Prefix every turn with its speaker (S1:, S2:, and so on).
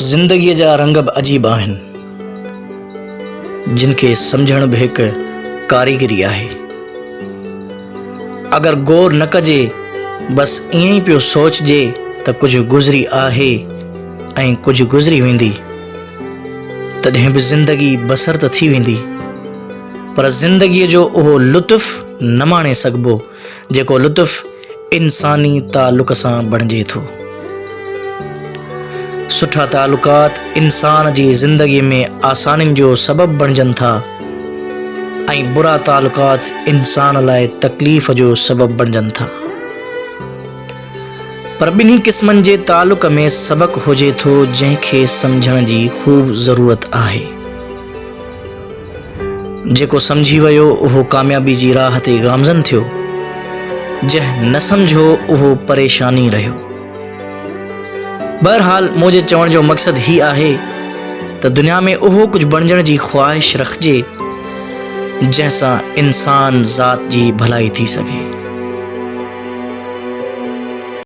S1: زندگيء جا رنگ به عجيب آهن، جن کي سمجهڻ به هڪ ڪاريگري آهي. اگر غور نه ڪجي، بس ائين ئي پيو سوچجي ته ڪجهه گذري آهي ۽ ڪجهه گذري ويندي، تڏهن به زندگي بسر ته ٿي ويندي، پر زندگيء جو اهو لطف نه ماڻي سگهبو، جيڪو لطف انساني تعلق سان بڻجي ٿو. سٺا تعلقات انسان جي زندگي ۾ آسانين جو سبب بڻجن ٿا ۽ برا تعلقات انسان لاء تڪليف جو سبب بڻجن ٿا. پر ٻنهي قسمن جي تعلق ۾ سبق هجي ٿو جنهن کي سمجهڻ جي خوب ضرورت آهي. جيڪو سمجهي ويو اهو ڪاميابي جي راهه تي گامزن ٿيو، جنهن نه سمجهيو اهو پريشان ئي رهيو. بهرحال منهنجي چوڻ جو مقصد هي آهي ته دنيا ۾ اهو ڪجهه بڻجڻ جي خواهش رکجي جنهن سان انسان ذات جي ڀلائي ٿي سگهي.